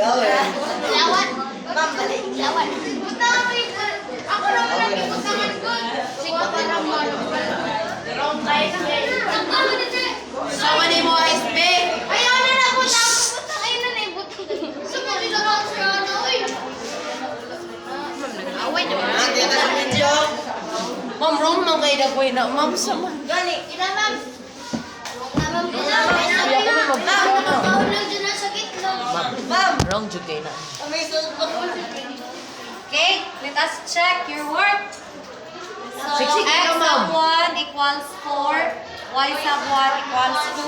Gawin. Lawan. Ma'am, balik. Lawan. Ako naman ang ibutangan ko. Sige, parang mo. Sama ni mo, SB. Ayaw na na, butang. Butang, ayun na na, ibutang. Sumunod na ako sa ano, uy. Away naman. Ah, di ka sa video. Ma'am, room man kayo na po na. Ma'am, sama. Gani, ila ma'am. Ma'am, ma'am, nakakaulog dyan na sa gitna. Ma'am! Wrong jud kayo na. May suot pa ko. Okay, let us check your work. So, Siksik x ka, ma'am. sub 1 equals 4, y sub 1 equals 2.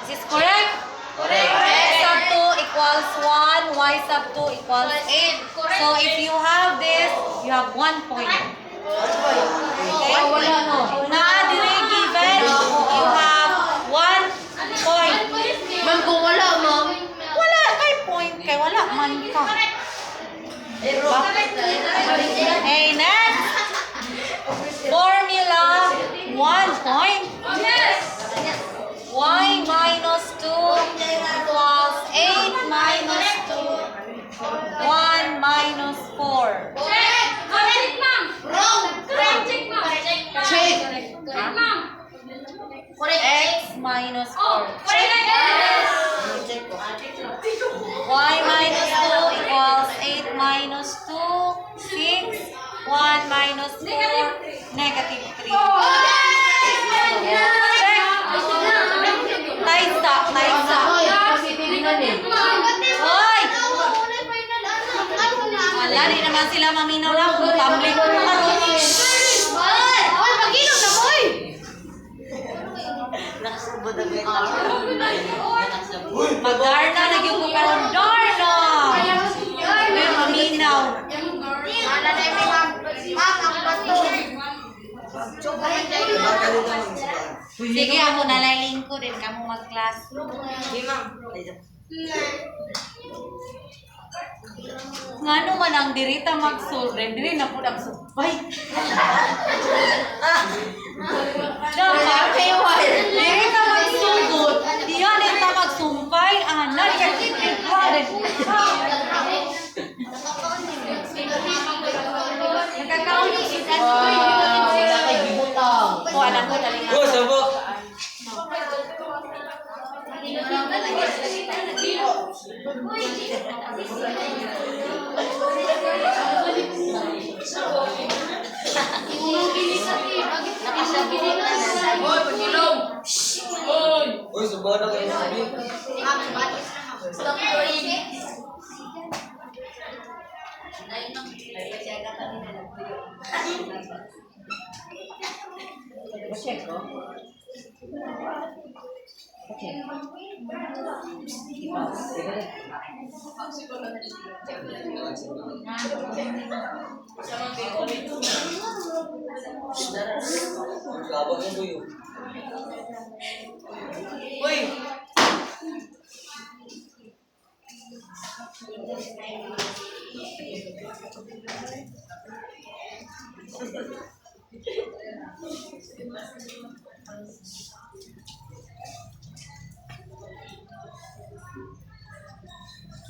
Is this correct? Correct. X sub 2 equals 1, y sub 2 equals 8. So, if you have this, you have 1 point. Okay? Wala, no. Na dire given, you have 1 point. Ma'am, kung wala, ma'am. Wala kay point kay wala man ka. Okay, next. Formula 1 point. Yes! Y minus 2 equals 8 minus 2, 1 minus 4. Check! Correct, ma'am! Wrong! Correct, check, ma'am. Check. Correct, ma'am. Correct. X minus 4. Oh, correct! Yes! Y minus 2 equals 8 minus 2, 6, 1 minus 4, negative 3. Check! Taisa, taisa. Positive na ni. Hoy! Wala, di naman sila maminaw lang. Kung tumbling ko karon. Hoy, pag-inom na, boy! Nakasabot ang ganito. Magdarna, nagyong ko karon. Darna! May maminaw. Sige, ako nalaling ko din kamo mag-class. Ngano man ang dirita mag-solve, diri na pud ang sumpay. Dapat diri ka magsugod, diyan din ta magsumpay, ana di ka Nakakaon yung isa. Wow, wala kay gibutang. Kuha na ko dali Oh, sabo. Uy, subo na kayo sabi. Check ko. Okay. Labag yung buyo. Uy!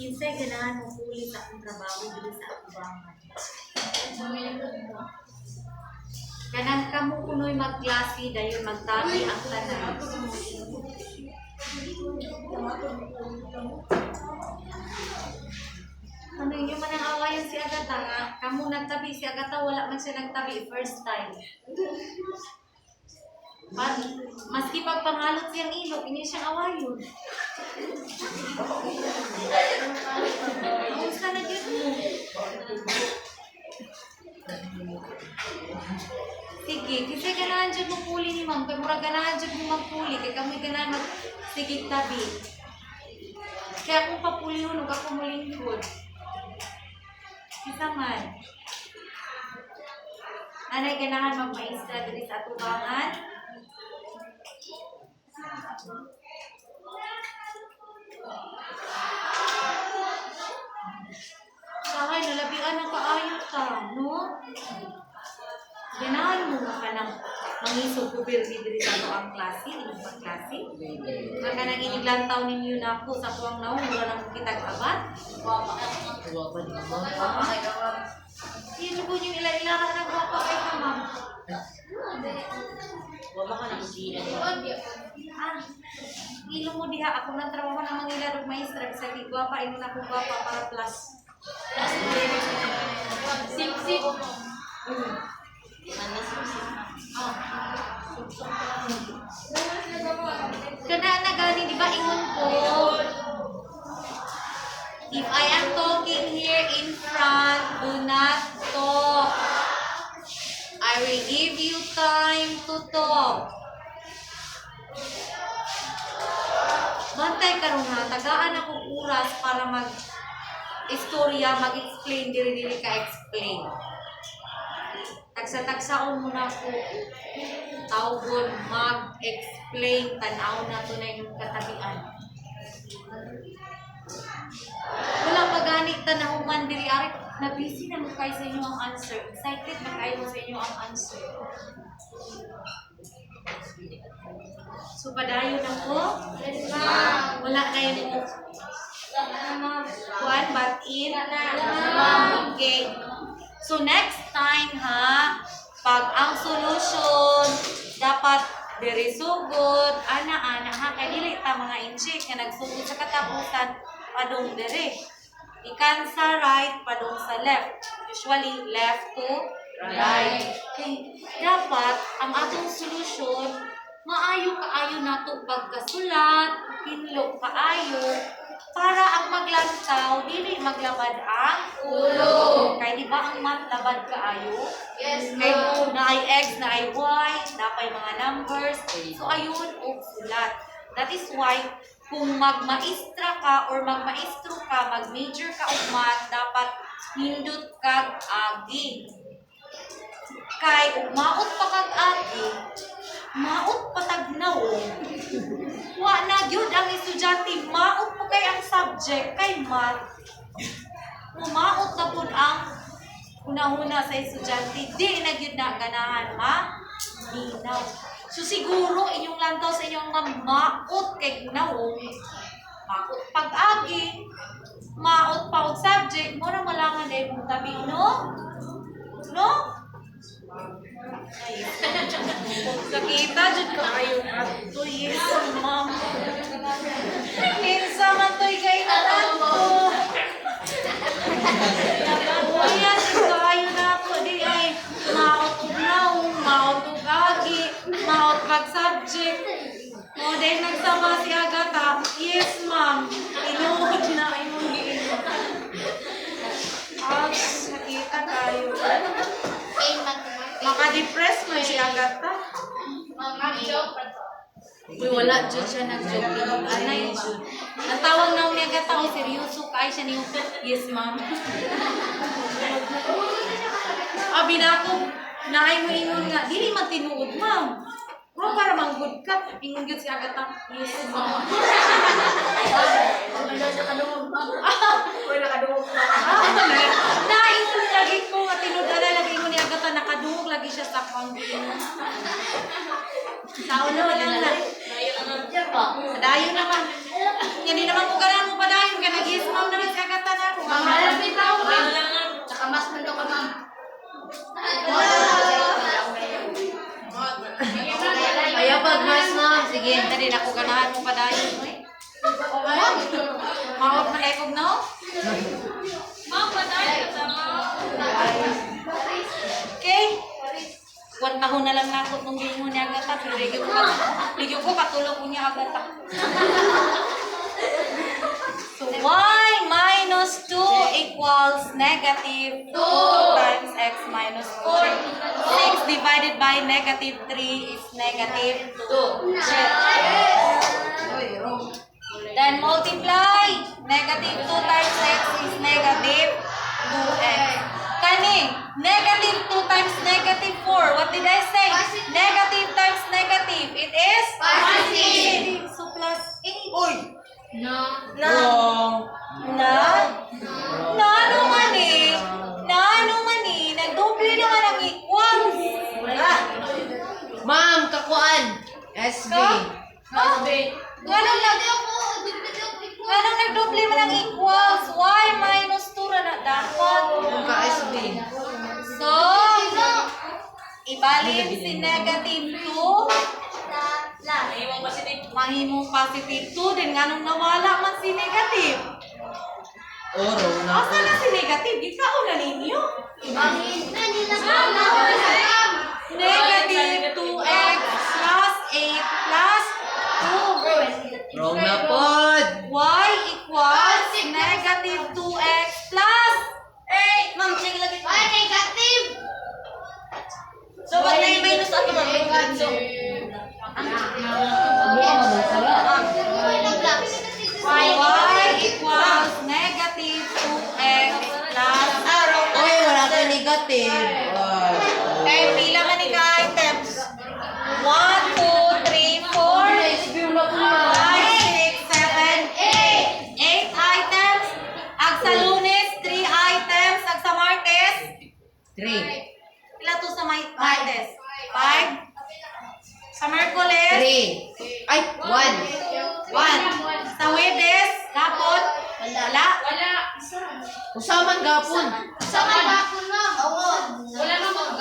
Kinsay ganahan mo puli sa akong trabaho diri sa atubangan. Kanang kamo kunoy magklase dayon magtabi ang tanan. Ano inyo man ang awayan si Agata nga kamo nagtabi si Agata, wala man siya nagtabi first time. Maski pagpangalot siyang ilok, inyo siyang awayon. Unsa na gyud mo? Sige, kasi ganahan dyan mo puli ni ma'am. Kay murag ganahan dyan mo magpuli. Kay kami ganahan mag sige tabi. Kaya kung papulihon, huwag ako mulingkod. Isa man. Anay ganahan magmaestra diri sa atubangan. Sahay, nalabian ang kaayo ta, no? Ganahan mo nga ka ng Mangisog ko pirmi diri sa ato ang klase, inyong pagklase. Nga kanang iniglantaw ninyo na ako sa kuwang naong, wala na kong kitag abat. Guwapa di ba? Yun po yung ila-ilara na gwapa kay ka, ma'am. Guwapa ka na siya. Ah, ilo mo diha ako nang trabaho ng mga ila og maestra bisag di gwapa ingon ako gwapa para plus. Sip, sip. Oh. Kana na gani di ba ingon ko? If I am talking here in front, do not talk. I will give you time to talk. Bantay karon ha, tagaan ako oras para mag istorya, mag-explain, diri-diri ka explain. Tagsa-tagsaon mo na ako tawgon mag-explain tan-aw na to na inyong katabian. Wala pa gani tanahuman diri ari na busy na mo kayo sa inyo ang answer. Excited na kayo sa inyo ang answer. So padayon ako. Yes, ma'am. Wala na yun mo. Kuan, but in. Okay. So next time ha, pag ang solution dapat diri sugod, ana-ana ha, kay dili ta mga inchik nga nagsugod sa katapusan padung diri. Ikan sa right, padung sa left. Usually left to right. Kay dapat ang atong solution maayo kaayo nato pagkasulat, hinlo kaayo para ang maglantaw dili maglabad ang Ulo. Kay di ba ang math labad kaayo? Yes, Kay ma'am. na ay x, na ay y, napay mga numbers. So ayun og sulat. That is why kung magmaestra ka or magmaestro ka, magmajor ka og math, dapat nindot kag agi. Kay ug maot pa kag agi, maot pa tag nawong. Wa na gyud ang estudyante, maot pa kay ang subject kay math. Mumaot na pud ang una-una sa estudyante, di na gyud na ganahan ma ninaw. So siguro inyong lantaw sa inyong mga maot kay nawong, maot pag-agi, maot pa og subject, mo na malangan dahil mong tabi, no? No? Ay, nakita jud kaayo ato, yes, ma'am. Kinsa man to'y kay ato. Ayan, kaayo na ako di ay maot og naong, maot og agi, maot pag subject. O dahil nagsama si Agata, yes ma'am, inuod na imong giingon. Ouch, nakita kayo. Pain mathematics. Maka-depress mo si Agata. Ma'am, joke. Uy, wala jud siya nag-joke. Anay jud. Natawag na niya Agata, o seryoso kay siya niyo. Yes ma'am. Abi na ako, naay mo ingon nga, dili man tinuod, ma'am. Ma'am, para manggod ka. Ingon gyud si Agata, yes, ma'am. Wala siya kadungog, ma'am. Wala kadungog, ma'am. Ah, naingon lagi ko nga tinuod na lagi ingon ni Agata, nakadungog lagi siya sa akong giingon. Sa una wala na. Padayon naman. Hindi naman ko ganahan mo padayon kay nag-yes ma'am naman si Agata na ako. Ma'am, bitaw, ma'am. Nakamas man daw ka, ma'am. Ayaw pag mas, ma'am. Sige. Hindi na ako ganahan mo padayon. Uy. Maot man ekog no? Ma'am, padayon ka, ma'am. Okay? Kuwan taon na lang na ako itong gingon niya agata. Pero ligyo ko, katulog ko niya agata. So, y minus 2 equals negative 2 times x minus 4. 6 divided by negative 3 is negative 2. Then multiply. Negative 2 times x is negative 2x. Kani, negative 2 times negative 4. What did I say? Positive. Negative times negative. It is? Positive. So plus 8. Uy! No. Na. Wrong! Na. Na ano man eh. Na ano man eh. Nagdoble naman ang equals. Ma'am, SB. Oh, nganong nagdoble man ang equals? Y minus 2 ra na dapat. Ka SB. So, ibalin si negative 2, mahimong positive 2, then nganong nawala man si negative? Oro na. Asa na si negative? Gikaon na ninyo. Negative 2x plus 8 plus 2. Wrong na pod. Y equals negative 2x plus 8. Ma'am, check lagi. Ay, negative! So, wag na yung minus ato, ma'am. So, Y equals negative 2x plus. Oy, wala ka negative. Eh, pila man ni ka items? 1, 2, 3, 4, SB, wala ko na. 5, 6, 7, 8. 8 items. Ag sa Lunes, 3 items. Ag sa Martes, 3. pila to sa Martes? 5. Sa Merkules, 3. Ay, 1. 1. Sa Huwebes, gapon, wala. Wala. Usaman gapon. Sa mga ma'am. Oo. Wala namang.